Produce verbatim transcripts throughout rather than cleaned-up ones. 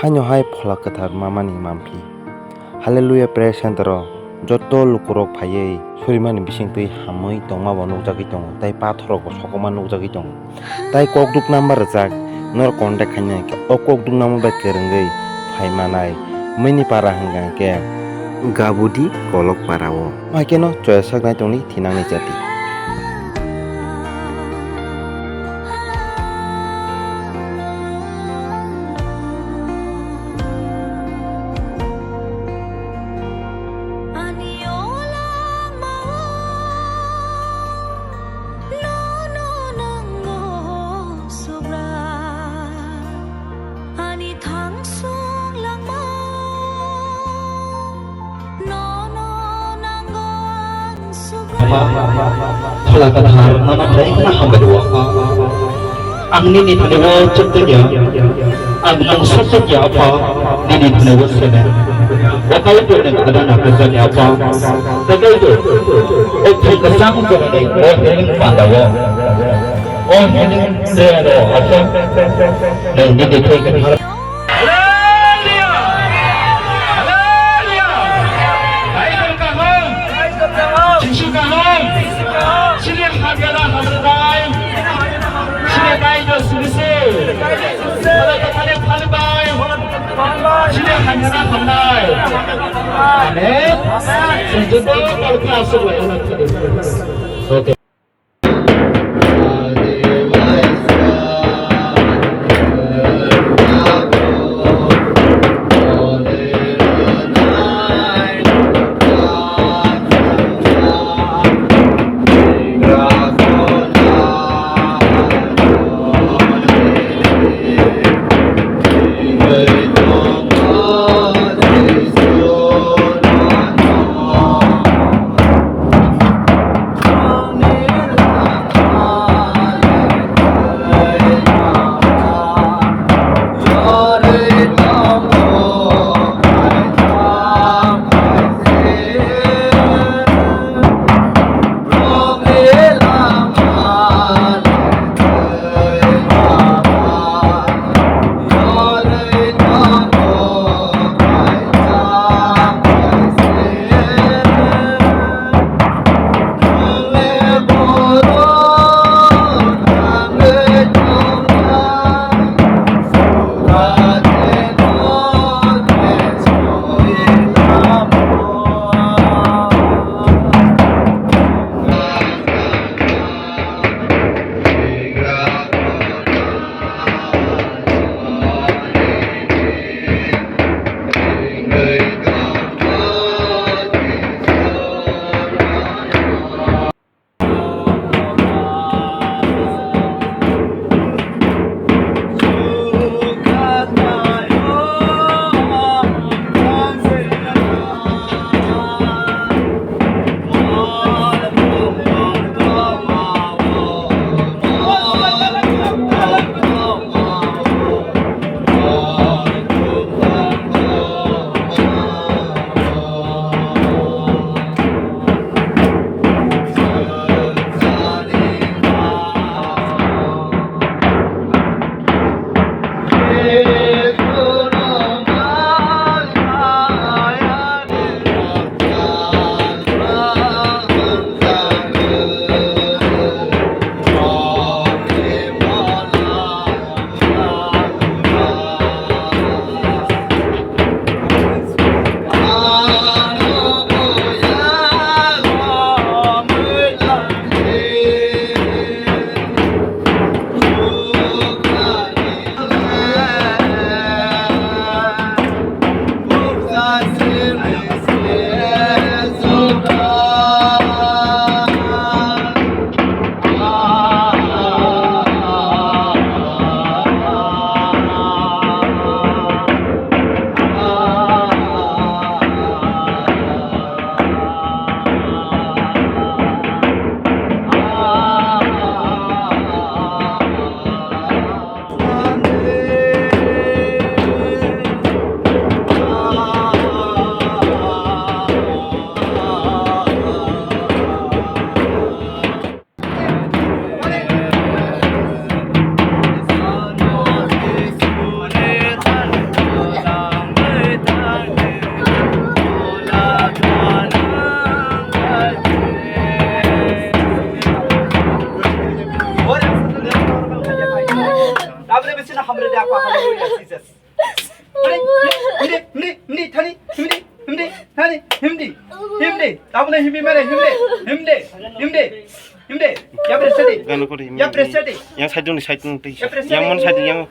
Haino hai Phola Kwthar Mamani mamphi. Hallelujah Prayer Center o joto lukurok phaiwi surimani bisingtwi hamwi tongma bo nukjagwi tongo, tei pathorrok bo sokokma nukjagwi tongo. Tai kok duknama rwjak, norok contact khaina hwnkhe o kok duknama bai kwrwngwi phai manai. Mini para hwnkha hwnkhe Gabudi Kolok para o. Haikhe no choya sak nai tongni thinangni jati. Ani thangsong langma nono nango ang sugra. Phola Kwthar nono belai kheno hambai rwo. Ang nini thani o chukjakya, ang mungsa chukya Apha, nini thani o sene. O Kaitorni khadana khajani Apha, tei Kaitor, o thwi kwchang jorani o healing panda o. O healing prayer o Apha, nwng nini thwi kwthar. Hallelujah! Hallelujah! Kaitor kaham! Jisu kaham! Chini hamyana hamrwnai! Chini Kaitor sibisi! Phola Kwthar ni phalbai! Chini hamyana hamnai! Amen! Chini joto palki aswk lai. Okay. Himdi, himdi, himdi, thani, himdi, himdi, thani, himdi, himdi. Tabukno himdi mane, himdi, himdi, himdi, himdi. Ya presedi. Gano kori himdi. Ya presedi. Yang side ni, side ni, yang mana side yang.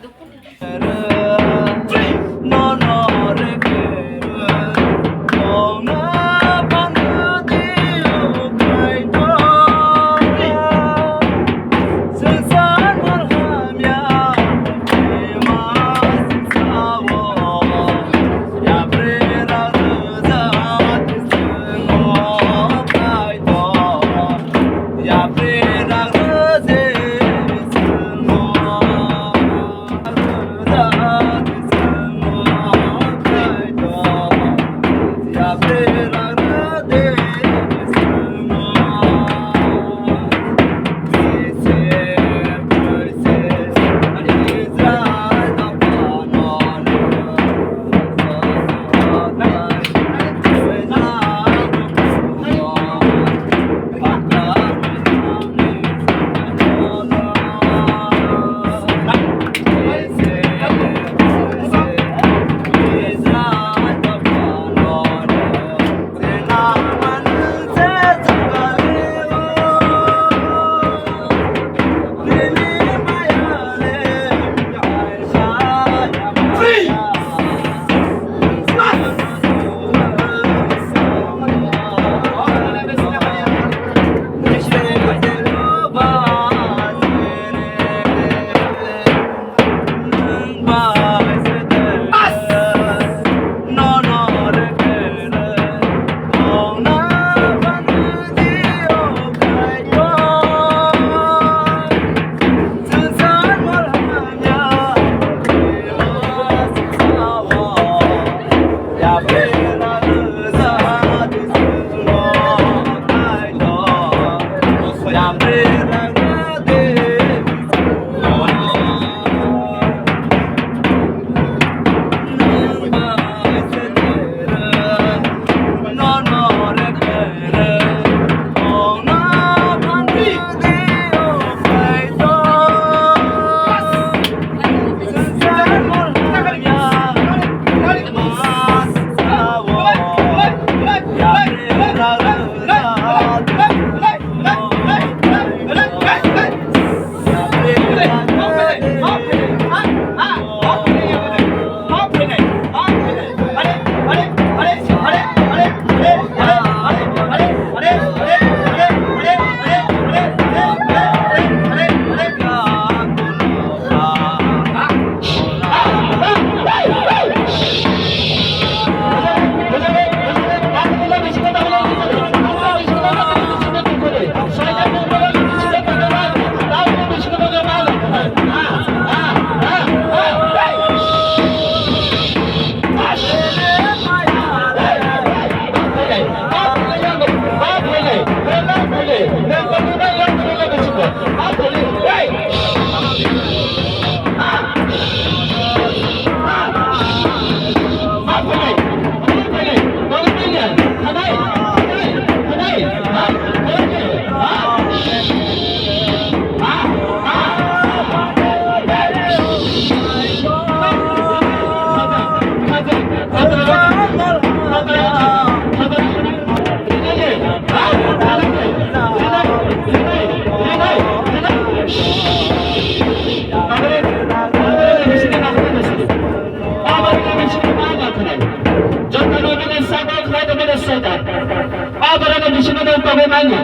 Aborok ni bisingo no tongwi manya.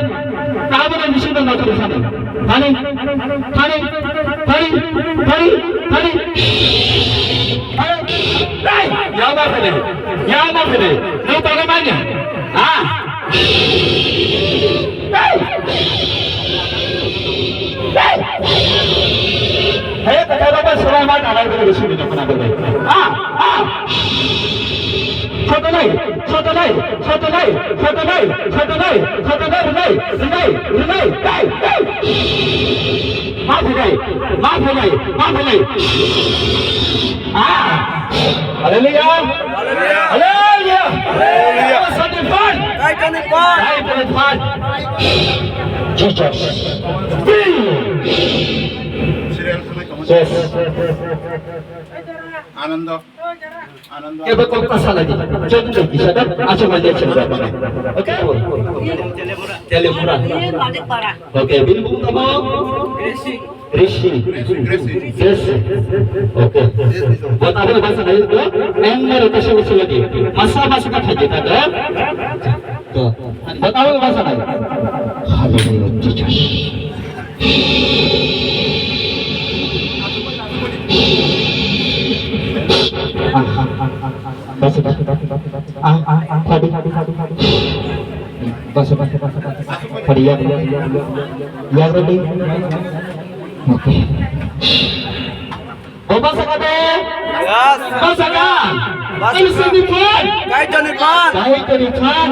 Aborok ni bisingo no tongwi manya. Thani, thani, thani, thani, thani, thani. Hey! Yama phele, yama phele. No tongwi manya. Ah! Hey! Hey! Hey, kata apa selama tangan kena di sini, tak pernah. Ah! Ah! Khotonai, khotonai, khotonai, khotonai, khotonai, rwnai, rwnai, rwnai, dai, dai. Ma phainai, ma phainai, ma phainai. Ah! Hallelujah! Hallelujah! Hallelujah! Hallelujah! Sanctify! Sanctify! Jesus! Yes! Anando. Anando. Kebo kok ta salai di. Jom jom kisa da. Acha mai dia chenda. Oke. Telemura. Oke, bini bung tamo. Rishi. Rishi. Rishi. Oke. Buat apa bahasa lain tu? Enggak ada bahasa Indonesia lagi. Masa masa kata kita dah. Tuh. Buat apa bahasa lain? Haleluya, Jesus. Ah, ah, ah, ah, ah. Basa, basa, basa, basa, basa. Ah, ah, ah, padi, padi, padi, padi. Basa, basa, basa, basa, basa. Padi, ya, ya, ya, ya, ya. Ya, Rabbi. Oke. O basa ka de? Yes. Basa ka? Basa ka. Ini sini pun. Kai jani pan. Kai jani pan.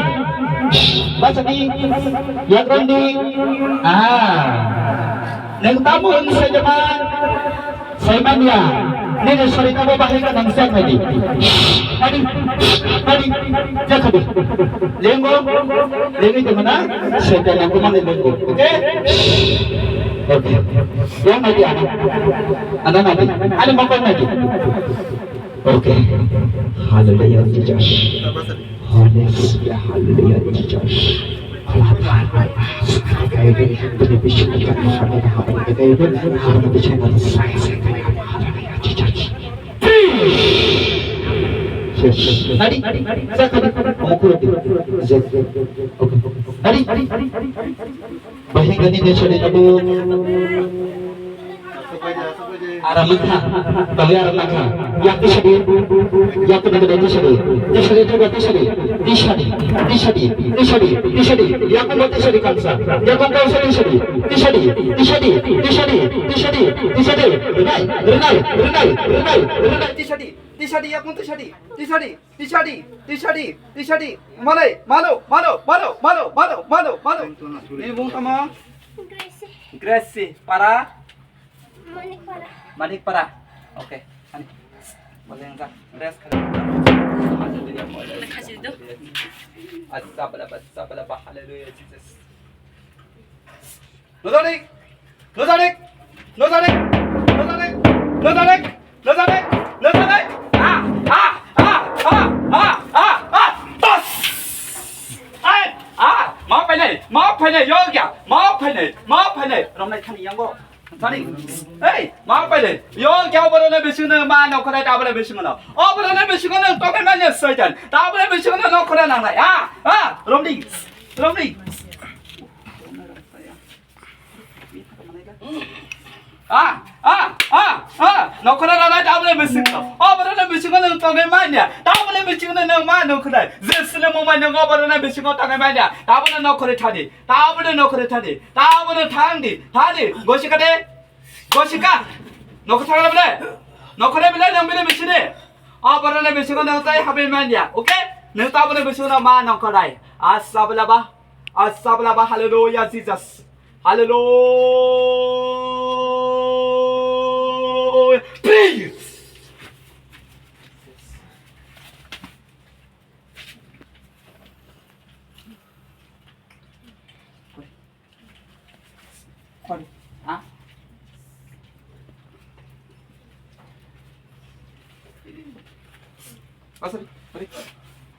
Basa di. Ya, Rabbi. Ah. Neng tamu ini saja, Pak. Saimanya, nini sarita bo bahai ka nang sa khai di. Adi, adi, ja khai di. Lengo, lengi de mana, setan yang kumang lengo. Oke? Oke. Yang lagi anak. Anak lagi. Ada makan lagi. Oke. Haleluya, Jesus. Holy Spirit, hallelujah, Jesus. Hallelujah, Jesus. Yes. Nadi, sa kadi, okur di. Yes. Okay. Nadi, bahigani de sori nabu. Aram wngkha, tongwi aram nangkha. Yak tisadi, yak tisadi, tisadi, tisadi, tisadi, tisadi, tisadi, tisadi, tisadi, yak tisadi kangsa, yak kangsa tisadi, tisadi, tisadi, tisadi, tisadi, tisadi, rinai, rinai, rinai, rinai, rinai, tisadi, tisadi, yak tisadi, tisadi, tisadi, tisadi, tisadi, malai, malo, malo, malo. Ini bung tama? Gracie. Gracie, para? Manikpara. Manikpara. Okay. Ani. Boleh enggak? Rest kali. Haleluya. Kasih itu. Asabala, asabala, haleluya, Jesus. Nozanik. Nozanik. Nozanik. Nozanik. Nozanik. Nozanik. Nozanik. Ah, ah, ah. Bas. Ai, ah, ma painai, ma painai, yogya, ma painai, ma painai. Romnai thani yango. Thani. Ei, ma painai. Yo kya oborone bisingo ma nokhorai, tabole bisingo no. Oborone bisingo no tokai manya Satan. Tabole bisingo no nokhorai nangnai. Ah, ah, romni. Romni. Ah, ah, ah, ah. Nokhorai nangnai tabole bisingo. Oborone bisingo no tokai manya. Tabole bisingo no ma nokhorai. Jesune mo manya oborone bisingo tokai manya. Tabole nokhorai thani. Tabole nokhorai thani. Tabole thangdi. Thani. Gosikade. Gosika, nokho thangla bele? Nokho de bele nang bele bisine? Oborone bisingo nang tai habai manya, okay? Nang tabole bisingo nang ma nokho dai. Asabla ba, asabla ba, hallelujah, Jesus. Hallelujah. Praise. Kori. Ha? Pasal, kori.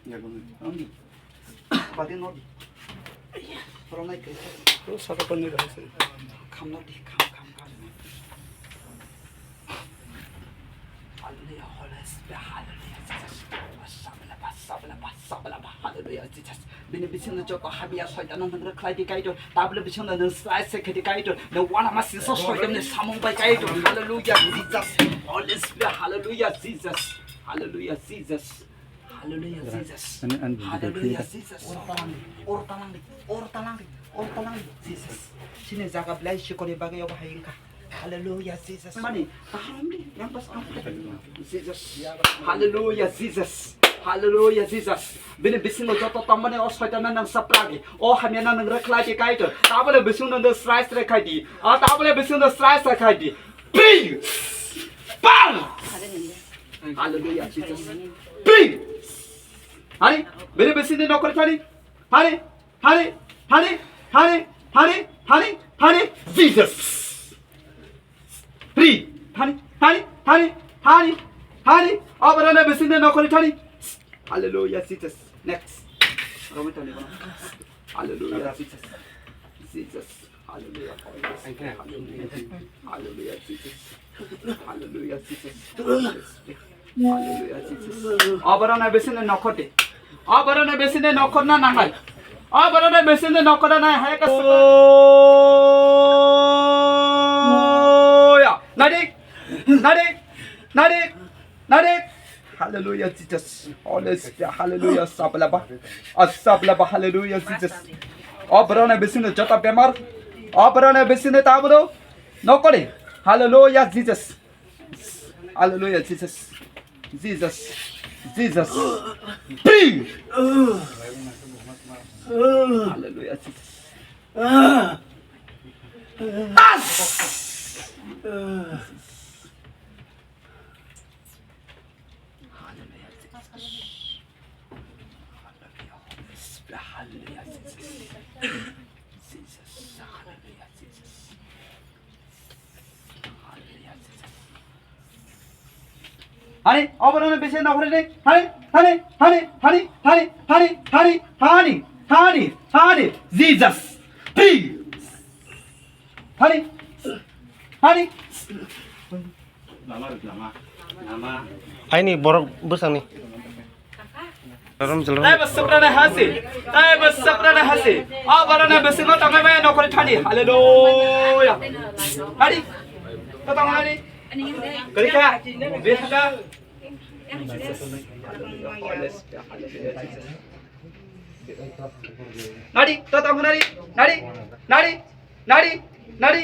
Ya, gua. Ini. Pati nodi. Orang naik ke. Terus satu pun nih, guys. Kam nodi, kam, kam, kam. Hallelujah, Holy Spirit, hallelujah, Jesus. Sabla ba, sabla ba, sabla ba, hallelujah, Jesus. Bini bisingni joto habiya soitano nang rwkhlai di Kaitor. Tabole bisingno nang srai se khe di Kaitor. Nang uanama singsa soitanni samung bai Kaitor. Hallelujah, Jesus. Holy Spirit, hallelujah, Jesus. Hallelujah, Jesus. Hallelujah, Jesus. Ani, ani, Hallelujah, ani. Jesus. Or talang di, or talang di, or talang di, or talang di, Jesus. Sini jaga belai sikoni bagwi obo hai wngkha. Hallelujah, Jesus. Mani, kaham di, yang pas kaham di. Jesus. Hallelujah, Jesus. Hallelujah, Jesus. Bini bisingo joto tongmani o soitano nang sapragi. O hamyano nang rwkhlai di Kaitor. Tabole bisingno nang srai srai khai di. O tabole bisingno srai srai khai di. Peace. Power. Hallelujah, Jesus. Peace. Hani, bini bisingni nokori thani. Hani, hani, hani, Jesus. Free. Hani, hani, hani, hani, hani. Thani, o borokni bisingni nokhorni thani. Hallelujah, Jesus. Next. Romwi thani bono. Hallelujah, Jesus. Jesus. Hallelujah. Hallelujah, Jesus. Hallelujah, Jesus. Hallelujah, Jesus. O borokni bisingni nokhorni. O borokni bisingni nokhorna nangnai. O borokni bisingni nokhorna nai hai ka. Hallelujah. Nadi. Nadi. Nadi. Nadi. Hallelujah, Jesus. Holy Spirit, hallelujah. Sablaba. Asablaba, hallelujah, Jesus. O borokni bisingni joto bemar. O borokni bisingni tabuk nokhorni. Hallelujah, Jesus. Hallelujah, Jesus. Jesus. Jesus. Free. Hallelujah, Jesus. As. Hallelujah, Jesus. Hallelujah, Jesus. Jesus. Hallelujah, Jesus. Hallelujah, Jesus. Hani, o borokni bisingni nokhorni, hani, hani, hani, hani, Jesus. Free. Hani, hani. Aini borok bwsakni. Rom jil rom. Taibo suprana hasi. Taibo suprana hasi. O borokni bisingo tongwi maya nokhorni thani. Hallelujah. Hari. To tong hari. Kerika. Bisaka. Nadi, to tong nadi. Nadi. Nadi. Nadi. Nadi.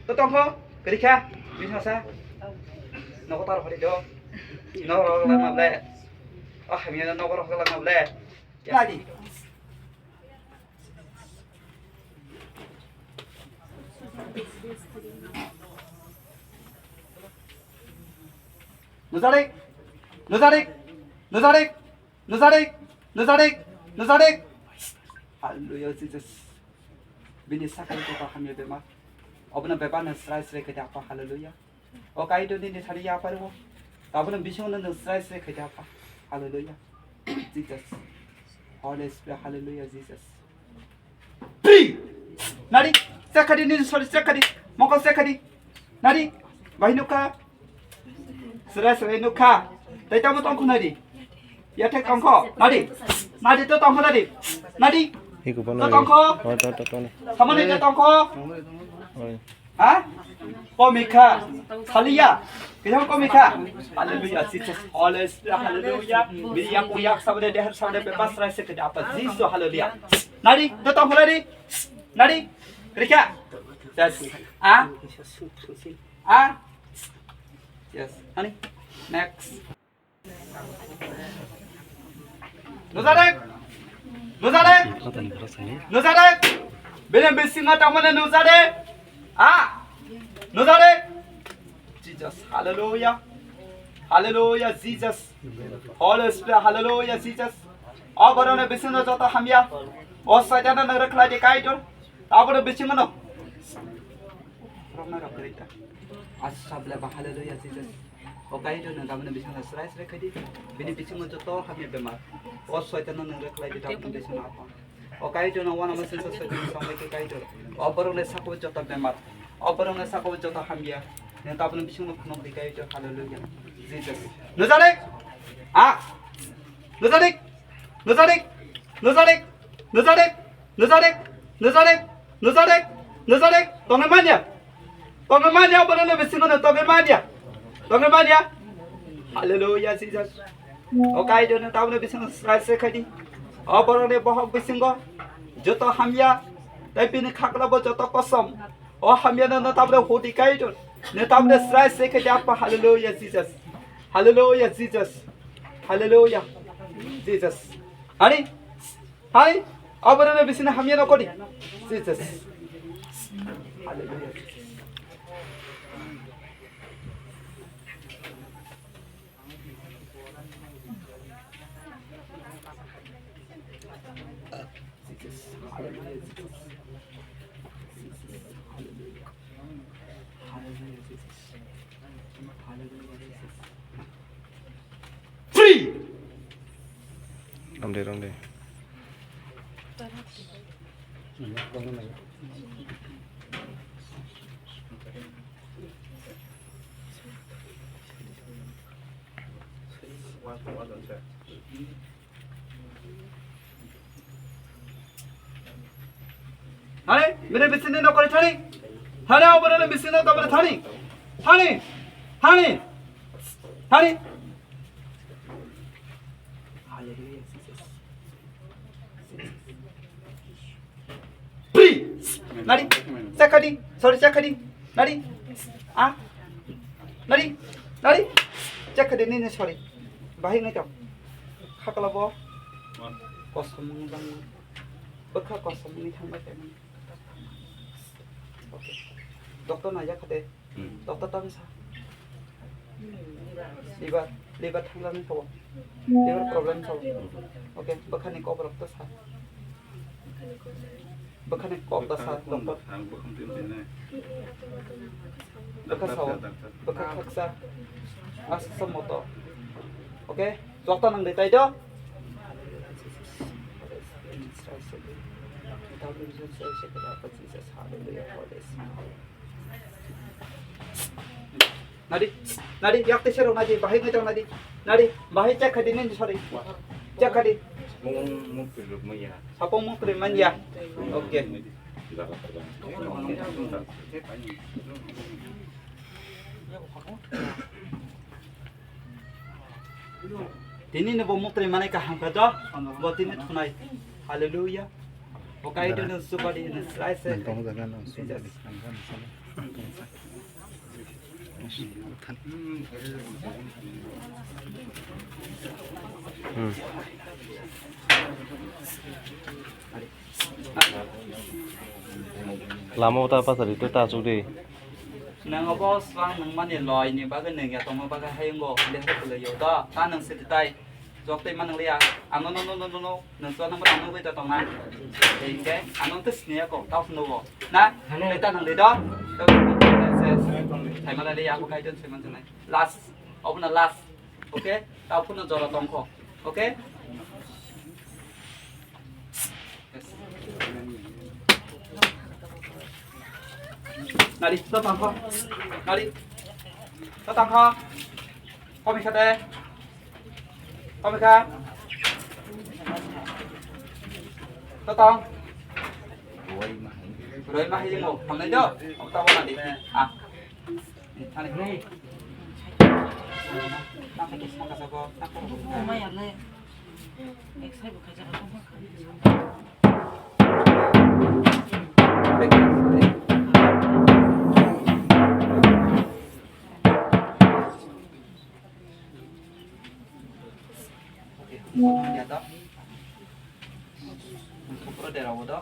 To tongkho. Kerika. Bisasa. Nokotar hari do. Norok lang mable. Oh, hamya norok lang mable. Nadi. Nujarik, nujarik, nujarik, nujarik, nujarik, nujarik. Hallelujah, Jesus. Bini sakni kota hamya bemar. Obono bebak no srai srai khe da apa, hallelujah. O Kaitor nini thani yapharwo. Tabukno bisingno nwng srai srai khaidi apha. Hallelujah. Jesus. Holy Spirit, hallelujah, Jesus. Free! Nadi, check khaidi nini sori, check khaidi. Mokol check khaidi. Nadi, bai nukha. Srai srai nukha. Tai tamo tongkho nadi. Yathek tongkho. Nadi. Nadi to tongkho nadi. Nadi. Hiko bono. To tongkho. Oh, to, to, to, ni. Samani to tongkho. Oi. Ha? Komikha. Khaliya. Kisa komikha. Hallelujah, Jesus. Holy Spirit, hallelujah. Bini yak, yak sabade, deher sabade, pepas rai se kede apa. Jesus, hallelujah. Nadi, to tongkho nadi. Nadi. Rikha. Yes. Ah? Ah? Yes. Honey. Next. Nujarik. Nujarik. Nujarik. Bini bisingo tongmani nujarik. Ah. Nujarik. Jesus. Hallelujah. Hallelujah, Jesus. Holy Spirit. Hallelujah, Jesus. O borokni bisingo joto hamya. O Saitan no nang rwkhlai di Kaitor. Abo no bisingo no. Rokna rok kerita. Asabla ba hallelujah, Jesus. O Kaitor no tabukno bisingno srai srai khaidi. Bini bisingo joto hamya bemar. O Saitan no nang rwkhlai di tabukno bisingno apa. O Kaitor no wana masing sa Saitan no sambai khe Kaitor. O borokni sakao joto bemar. O borokni sakao joto hamya. Nwng tabukno bisingno phunuk di Kaitor. Hallelujah. Jesus. Nujarik. Ah. Nujarik. Nujarik. Nujarik. Nujarik. Nujarik, nujarik, nujarik, nujarik, tongwi manya. Tongwi manya, borokni bisingo no tongwi manya. Tongwi manya. Hallelujah, Jesus. O Kaitor no tabukno bisingo srai srai khaidi. O borokni bohok bisingo joto hamya, tei bini khaklabo joto kosom. O hamya no, no tabukno hudi Kaitor. No tabukno srai srai khaidi apa. Hallelujah, Jesus. Hallelujah, Jesus. Hallelujah, Jesus. Ani Hai, aborokno bisingni hamya no kodi. Jesus. Hallelujah. Jesus. Hallelujah, Jesus. Jesus. Hallelujah. Hallelujah, Jesus. Hallelujah, Jesus. Romde, romde. Hani, bini bisingni nokole thani. Hani, oboroni bisingni nokole thani. Thani. Thani. Thani. Hallelujah, Jesus. Free. Nari. Chakadi. Sorry, chakadi. Nari. Ah. Nari. Nari. Chakadi nini, sorry. Bahai ngai tong. Khakla bo. Kosom nang. Bwkha kosom ni thangbai tong. Okay. Doctor naijak khade. Hmm. Doctor tang sa. Liver, liver thangjaknai sabo. Liver problem sabo. Okay, bwkhani kok rok ta sa. Bwkhani kok ta sa, doctor. Ang bwkham tin tin nai. Bwkha sao. Doctor, doctor. Bwkha khaksa. Asa sa moto. Okay, doctor nang de tai do. Hallelujah, Jesus. Hallelujah, Holy Spirit. Nadi, nadi, yak te sero nadi, bahai ngai tong nadi, nadi, bahai check khadi nin, sorry, check khadi. Mung, mung piruk maya. Sapung mung piruk maya. Okay. Tini ni bo mung piruk manai kaham kha do, bo tini thunai. Hallelujah. Bo kai do no supadi no slice. Nang tong jaga no supadi. Hmm. Lama o ta pasari to ta chuk di. Nang obo swang nang mani loi ni bagwi nang ya tongma bagwi hayungo le hai kulai yo da ta nang se tai. Jok tei manang liya. Ano no no no no no. Nang chua nang ba nang bai ta tong na. Tei ke ano te sini ya ko tau sunu go. Na? Hane. Tei ta nang le do. Tei ma la liya ko kai don se man nai. Last. Obo na last. Okay? Tau phunu jora tong kho. Okay? Nari, to tang kho. Nari. To tang kho. Komi kha de. Komi kha. To tang. Roi ma hi mo. Hamnai do. Om ta wana di. Ah. Thani. Nang khe saka saka. Maya le. Ek sai bo khaja ko. Ya to. Kopro dera wo do.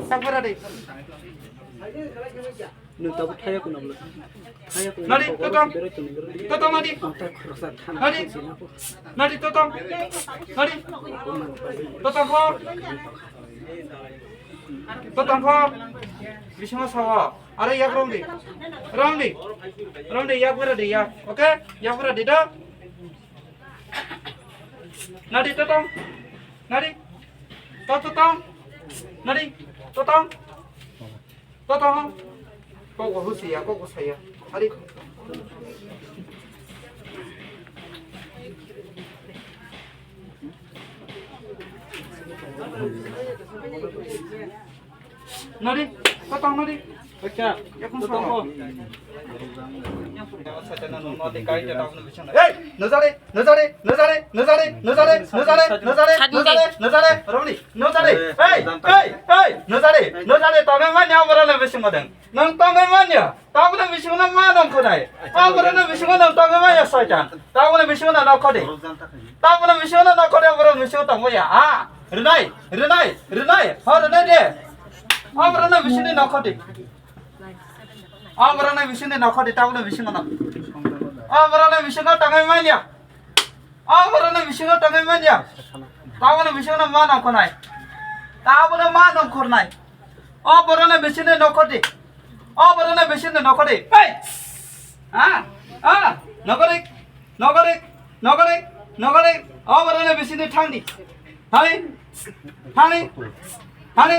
Yak bera di. Nwng tabuk thaya kuno bwla. Thaya kuno. Nadi, bwla totong. Berai tongni, berai tongni. Totong nadi. Ang tak khoroksa thana Nadi. Kuchina ko. Nadi, totong. Nadi. Totong kho. Totong kho. Bisingo sawa. Are yak romdi. Romdi. Romdi, yak bera di, yak. Oke? Yak bera di do. Nadi, totong. Nadi. To, totong. Nadi. Totong. Totong. Kok bo husi ya, kok bo saya. Hari. Nadi, totong nadi. Acha, yakung totong sawa. Hey, nojare, nojare, nojare, nojare, nojare, nojare, nojare, nojare, nojare, Romni, nojare. Hey, hey, hey, nojare, nojare, tongwi manya, borok le bisingo deng. Nwng tongwi manya, tabukno bisingo no ma nongkhonai. Aborok no bisingo nwng tongwi manya, soitan. Tabukno bisingo no nokhodi. Tabukno bisingo no nokhodi, aborok bisingo tongwi ya. Ah, rinai, rinai, rinai, ho rinai de. Aborok no bisingo nokhodi. Aborok no bisingo nokhodi, tabukno bisingo no. Aborok no bisingo tongwi manya. Aborok no bisingo tongwi manya. Tabukno bisingo no ma nongkhonai. Tabukno ma nongkhornai. O borok no bisingo nokhodi. O borok no bisingo nokhodi. Hey! Ah, ah, nokhodi, nokhodi, nokhodi, nokhodi. O borok no bisingo thangdi. Thani, thani, thani.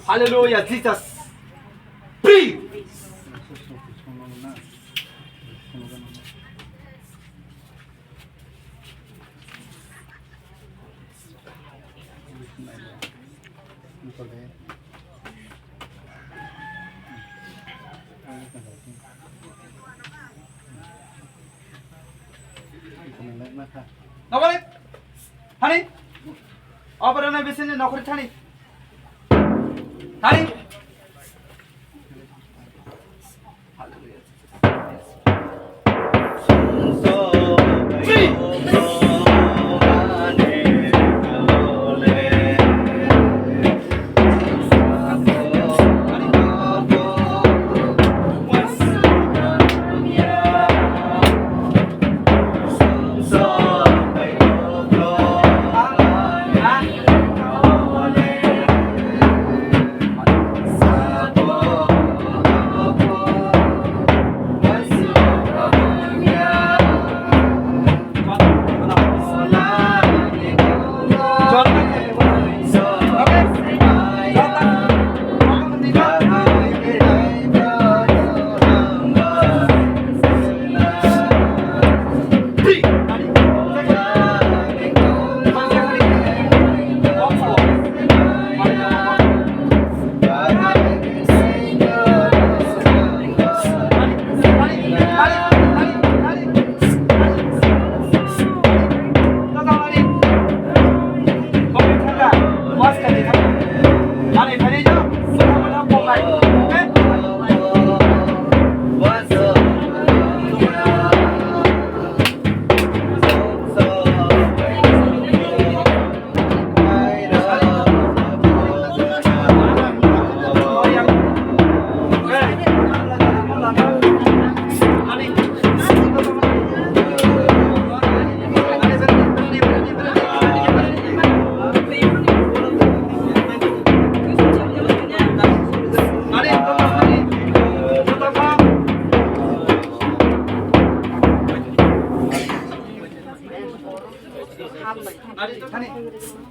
Hallelujah, Jesus. Free. Nokhori thani. Oborok no bisingo nokhori thani. Thani.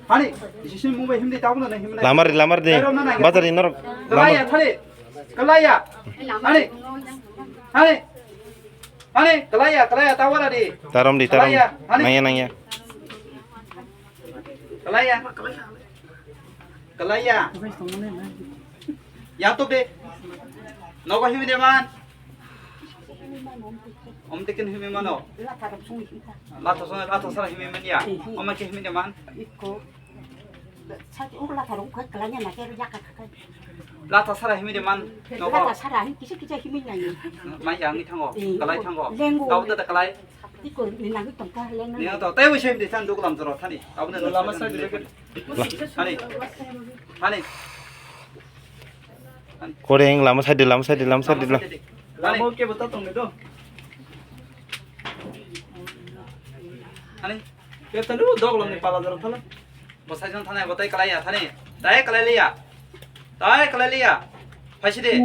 Hani, sisi mung bai himdi tabuk na himna. Lamar, lamar di. Bazar di norok. Kalaya, thali. Kalaya. Hani. Hani. Hani, kalaya, kalaya, tawara di. Tarom di, tarom. Kalaya, hani. Nangya, nangya. Kalaya. Kalaya. Yatuk de. Nogo himdi man. Om tekin himi mano. Latha song, latha sara himi manya. Oma ke himi de man. Iko. Sati ur latha rong kai kalanya na ke yaka kai. Latha sara himi de man. Nogo. Latha sara hi kisa kisa himi nai. Mai yang ni thango. Kalai thango. Lengo. Tau ta kalai. Iko ni nang tong ka lengo. Ni to tai wi sem de san duk lam joro thani. Abne lama sa de. Thani. Thani. Koreng, lama side di, lama side di, lama side di, lama. Lama ke bata tong do. Ani, ke tanu dog lo ni pala daro thala. Bo sai jong thani, bo tai kalai ya thani. Tai kalai liya. Tai kalai liya. Phaisi de.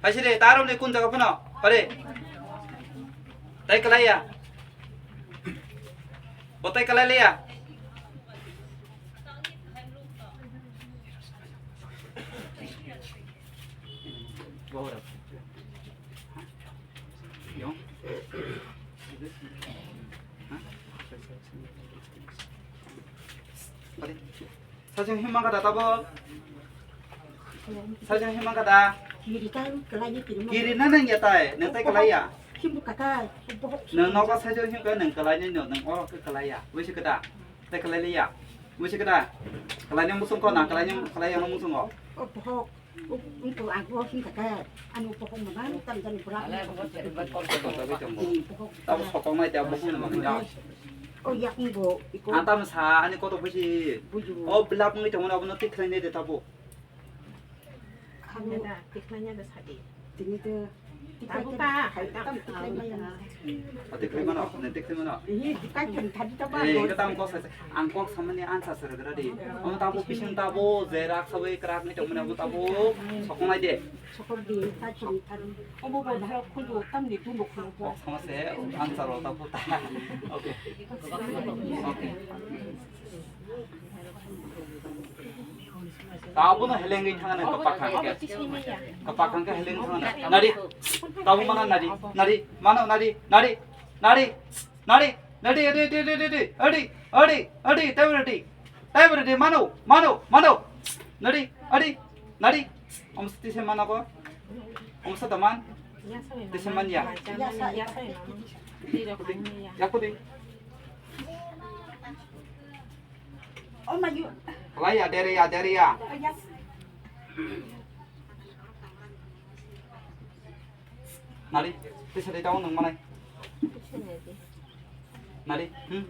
Phaisi de, tarom ni kun jaga phano. Pare. Tai kalai ya. Bo tai kalai liya. Sajang hima kada tabo. Sajang hima kada. Kiri kan kelai ni kiri. Kiri na nang ya tai, nang tai kelai ya. Himbu kata. Nang noka sajang hima kada nang kelai ni nang oro ke kelai ya. Wisi kada. Tai kelai liya. Wisi kada. Kelai ni musung ko na kelai ni kelai yang musung ko. Oh, bohok. Ungko ang bo himkha khe, ano bohok mano tam jani pura. Tabo sokong nai tabo bohok mano ya. Oh, ya ungbo iko. Antam sa ani koto buji. Buju. Oh, belap ngi tamo abono tikhlai ne de tabo. Khamya da, tikhlai ne da sadi. Tini to. Tabo ka. Tikhlai mano, ne tikhlai mano. Ihi, dikai kin thadi tabo. Eh, kata ang kok sa, ang kok samani ansa sir gara di. Ang tabo pising tabo, jerak sawi krak ni tamo tabo, sokong nai de. Sokong di, ta chiri tarum. Obo bo dharo khundu tam ni tumbo khundu. Kok sama se, ansa ro tabo ta. Okay. Okay. Tabuk no helengwi thangna kwpak hangkhe. Kwpak hangkhe heleng thangna. Nari. Tabuk mana nari. Nari. Mano nari. Nari. Nari. Nari. Nari. Adi, adi, adi, adi, adi. Adi, adi, adi. Taibo adi. Taibo adi. Mano, mano, mano. Nari, adi, nari. Om sati se mana ko? Om sata man? Tise man ya? Yakudi. Oh my God. Lai ya, dere ya, dere ya. Oh, yes. Nari, tisa de tao nang manai. Nari, hmm.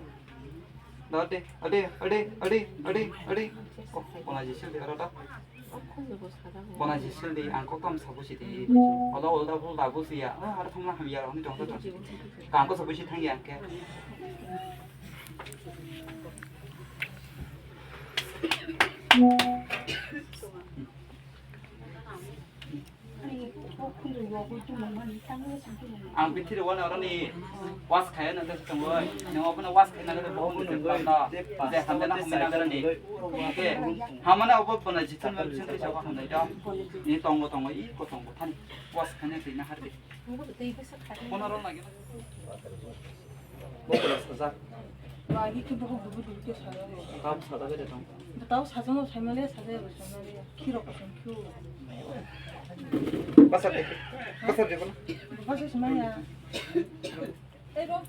Da de, ade, ade, ade, ade, ade. Oh, kona jisil de arata. Kona jisil de, ang kok tam sabu si de. Oda, oda, bul da bu si ya. Ah, ara thangla ham ya, oni dong da dong. Kang ko sabu si thang ya, ke. Ang bithiri wani oroni was khaya nang tei tongoi. Nang obono was khaya nang tei bohong tei tongoi. Je hamjana hamjana nang tei. Ke hamana obo bona jithun ma bising tei sabo hamjai do. Ni tongo tongo i ko tongo thani. Was khaya tei na hardi. Kono ron lagi. Bokol sajak. Lagi ke bohong dubu dubu ke sajak. Tau sajak de tong. Tau sajak no saimale sajak ro saimale. Khiro kosong khiro. Pasar de. Pasar de bola. Pasar semaya. Eh, bro.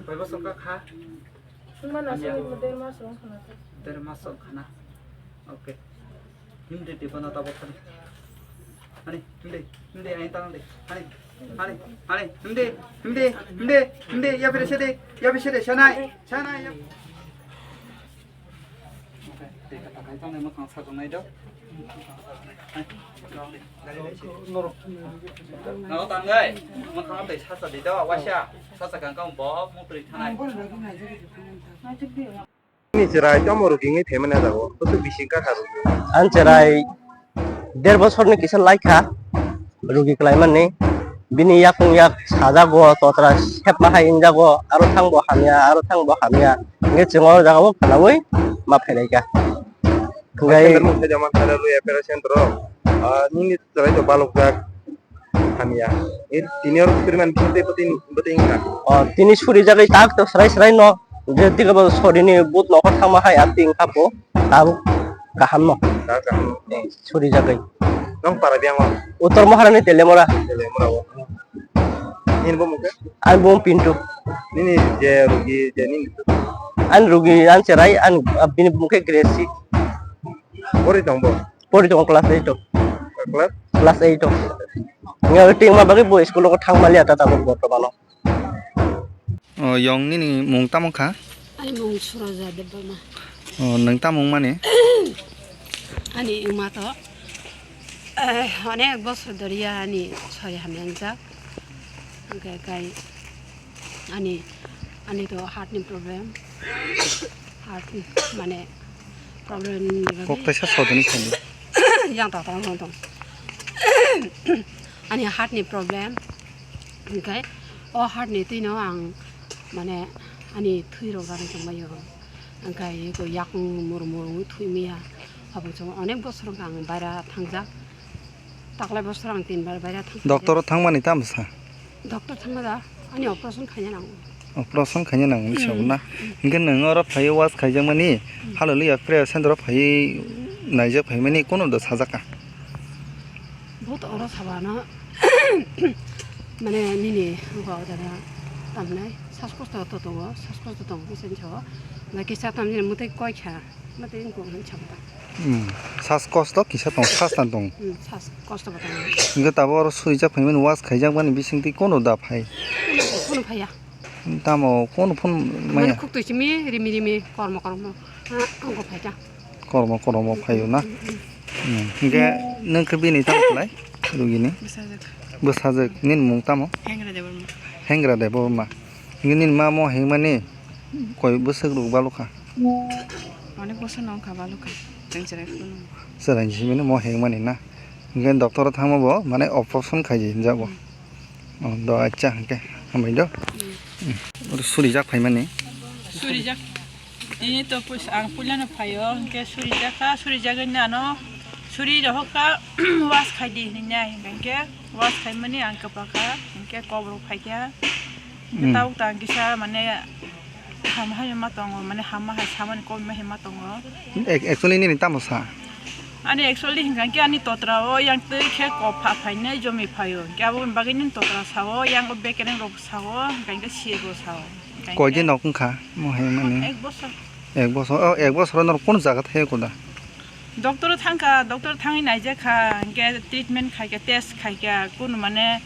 Bai bosong ka kha? Wngma na sini der mas rong khana. Der mas rong khana. Okay. Himdi di bono tabok khani. Hani, himdi, himdi, ain tang di. Hani, hani, hani, himdi, himdi, himdi, himdi, ya pire sede, ya pire sede, sanai, sanai, ya. Okay, tei kata kai tang di, mwkhang sajak nai do. Hai, tang di, dai dai se. Norok tang di, mwkhang tei sacha di do, waisa, sacha kang kang bo, mukri thanai. Ni chwrai tamo rwgwngwi phaimani jago, bwswk bising kha kha rwgwi. Ang chwrai der bosorni kisa laikha, rwgwi kwlaimani. Bini yakung yak sajago, totra sepma hai wngjago, aro thangbo hamya, aro thangbo hamya. Hwnkhe chwng o jagao khwnaui ma phailaikha. Hwnkhe Center mung thai jama thai rw ya, para center o. Ah, nini chwrai to balokjak. Hamya. E tini oro suriman bising tei bwtwi, bwtwi wngkha. O, tini surijagwi tak to srai srai no. Je diga bo sorini but nokhor thangma hai ati wngkha po. Tabuk kaham no. Ta kaham. Surijagwi. Nong para biyang o? Uttor Maharani Telemora. Telemora o. Nini bo mungkhe? Ani bo Pintu. Nini je rugi, je nini. Ani rugi, ani chwrai, ani bini mungkhe Gracie. Pori tong bo? Pori tongo class eight o. Class? Class eight o. Nga tingma bagwi bo school o thang maliya ta tabuk bortomano. O, yong nini mung tamo kha? Ani mung Suroja Debbarma. O, nwng tamo wngmani? Ani wngma to, eh, onek bosor doriya ani sori hamya wngjak. Hwnkhe kai ani, ani to heart ni problem. Heart ni, mane, problem ni bagwi. Kok taisa sodoni sadi. Yang ta tong tong tong. Ani heart ni problem. Hwnkhe o heart ni twino ang, mane, ani thwi rok rani tongbaio. Hwnkhe eko yakung muru muru wngwi thwi maya. Habang chwng onek bosor wngkha ang baira thangjak. Taklai bosor ang tinbar baira thang. Doctor o thangmani tamo sa? Doctor thangma da, ani operation khaina nango. Operation khaina nango ni sabo na. Hwnkhe nwng oro phaiwi wash khaijakmani, Hallelujah Prayer Center o phaiwi naijak phaimani kono da sajak kha? Bohot oro sabano, mane nini go dada tamnai, sas kosto to tongo, sas kosto tongo kisa ni sabo. Na kisa tamni mwtai koi kha, mwtai wngkha hwn sabo da. Hmm. Sas kosto kisa tong, sas tan tong. Hmm, sas kosto bo tongo. Hwnkhe tabuk oro surijak phaimani wash khaijakmani bisingtwi kono da phai? Kono phaiya. Tamo kono phone maya? Mane khuk twi simi rimi rimi kormo kormo. Ha, angko phaikha. Kormo kormo phaio na? Hmm, hmm, hmm. Hmm. Hwnkhe nwng khe bini tamo khlai? Rugini? Bwsajwk. Bwsajwk. Nini mung tamo? Hengra Debbarma. Hengra Debbarma. Hwnkhe nini ma mo hengmani koi bwswk rok balokha? Onek bosor no wngkha balokha. Chwng chwrai phuru no. Chwrai simi no mo hengmani na? Hwnkhe doctor o thangma bo mane operation khaidi hinjago. Hmm. Oh, do acha hwnkhe hambai do. Hmm. Hmm. Oro surijak phaimani. Surijak. Tini to pus-, ang puilano phaio, hwnkhe surijak kha, surijagwi nano suri rohok kha, wash khaidi hinwi nai, hwnkhe wash khaimani ang kwpha kha, hwnkhe kok rok phaikha. Hmm. Tabuk tang kisa mane hamhai ma tongo, mane hamma hai samani kokma hai ma tongo. Ac-, actually nini tamo sa? Ani actually hwnkha khe ani totra o yang twi khe kok pha phainai jomi phaio. Hwnkhe aboni bagwi nini totra sao, yang o bekereng rok sao, hwnkha khe siyego sao. Hwnkha khe koidin nok wngkha mo hai mani? Ek bosor. Ek bosor, oh, ek bosor norok kunu jaga thai koda? Doctor o thangkha, doctor thangwi naijakha, hwnkhe treatment khaikha, test khaikha, kunu mane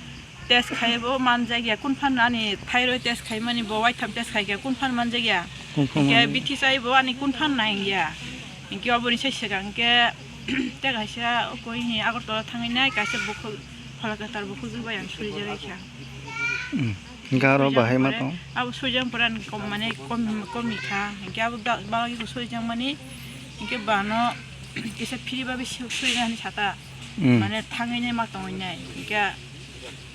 test khaibo manjakya, kun phan ani thyroid test khaimani bo waitham test khaikha, kun phan manjakya. Kun phan manjakya. Hwnkhe B T chaibo ani kun phan naiya. Hwnkhe oboni sai swkang hwnkhe tei kaisa okoi hi Agartala thangwi nai kaisa bukhuk phola kwtal bukhuk jwk bai ang surijak kha. Hmm. Hwnkhe aro bahai ma tong? Abo surijak pore ani kom mane kom, komi kha. Hwnkhe abo ba-, bagwi bo surijak mani hwnkhe bano kisa phiri bagwi su-, surijak hinwi sata. Hmm. Mane thangwi nai ma tongwi nai. Hwnkhe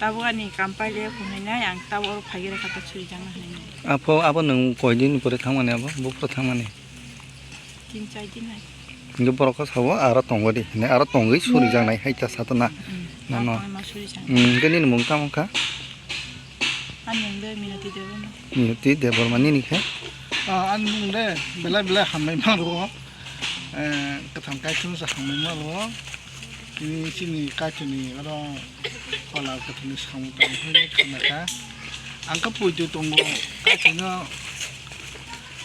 Tabuk ani kampali phunui nai, ang tabuk oro phaiwi rwkha ta surijakna hinui. Apo, abo nwng koidin pore thangmani abo? Buphuru thangmani? Tin char din hai. Hwnkhe borok khe sabo aro tongo di hinui, aro tongwi surijaknai hai ta sato na? Mm, nono. Aro tongwi ma surijaknai. Mm, hwnkhe nini mung tamo kha? Ani mung de Minoti Debbarma. Minoti Debbarma, nini khe? Ah, ani mung de belai belai hambai ma rwo. Eh, kwthang kaitorno se hambai ma rwo. Tini chini kaitorni oro phola kwthwini samung tangwi khana kha. Ang khe poito tongo, kaitorno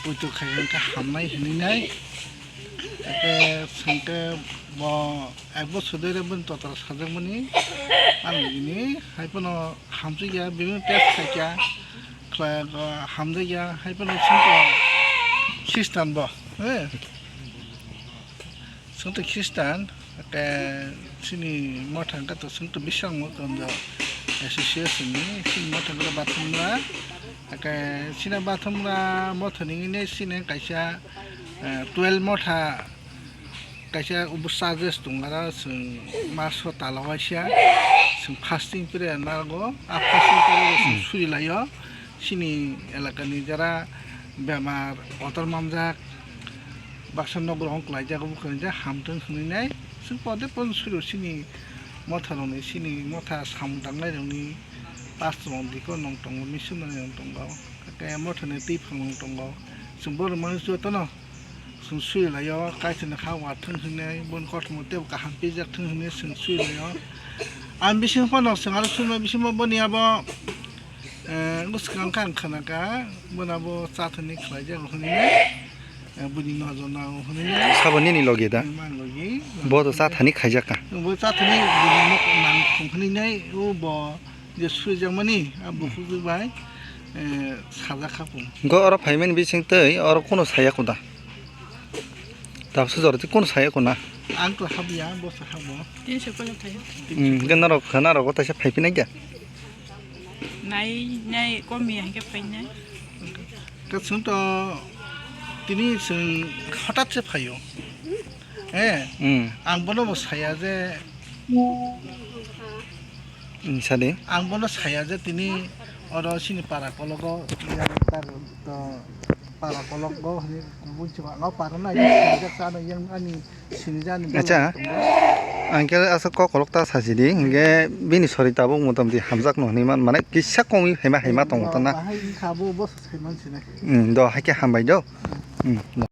poito khai hwn khe hamnai hinwi nai. Hakhe chwng khe bo ek bosor dui rw bini totra sajakmani. Ang bini hai phano hamjakya, bini test khaikha, khlai, hamjakya, hai phano chwng khe Christian bo, eh. Chwng twi Christian, hake chini motha hwnkhe to chwng twi bising wngwi tongo association ni, chini motha hwnkhe Bathumra, hake chini Bathumra motha ni hwnwi chini kaisa, eh, twelve motha kaisa obo charges tongo, aro chwng maso tala waisa chwng fasting prayer nago, a fasting prayer chwng suri laio. Chini elakani jara bemar kotor manjak, baksa nok rohon klaijak, obo khe hamtwng hwnwi nai. Chwng pode pon suru chini motha rokni, chini motha samung tangnai rokni pastor rok diko nong tongo, missionary rok tongo, hake motha ni twi phang rok tongo. Chwng borok mani jotono chwng sui laio, kaitorni kha watwng hinwi, boni kothoma teibo kaham pijak thwng hinwi chwng sui laio. Ang bising phano chwng aro sumai bisingo boni abo, eh, bwskango khe ang khna kha, bono abo chathani khlai jak hinwi. Eh, bini nojor nango hwnwi nai. Sabo nini logi da? Nini man logi. Bo to cha thani khaijak ka? Bo cha thani bini nok nang thung hwnwi nai, o bo je swijak mani, a bukhuk bai, eh, sajak kha bo. Go oro phaimani bising tei oro kono saya ko da? Tabsa jora tei kono saya ko na? Ang to habya, bo sa habo. Tin se pala thayo. Hmm, ke norok, norok o taisa phai phinai kya? Nai, nai, komi hingke phainai. Kaising to tini chwng hothat se phaio. Eh, Hmm. Ang bono bo saya je, Hmm, sadi. Ang bono saya je tini oro sini para kologo, yang tar to para kologo, hini bunchi ba, ngau para na, yang sinijak sa na, yang ani Sinijani Acha, belai tongo. Ang khe aswk kok kolok ta sasi di, hinkhe bini sori tabuk motamoti hamjak no hinwi man, mane kisa kongwi haima haima tongo ta na. Bahai wngkha bo, bo se saiman sinai. Hmm, do, haikhe hambai do. Hmm, do.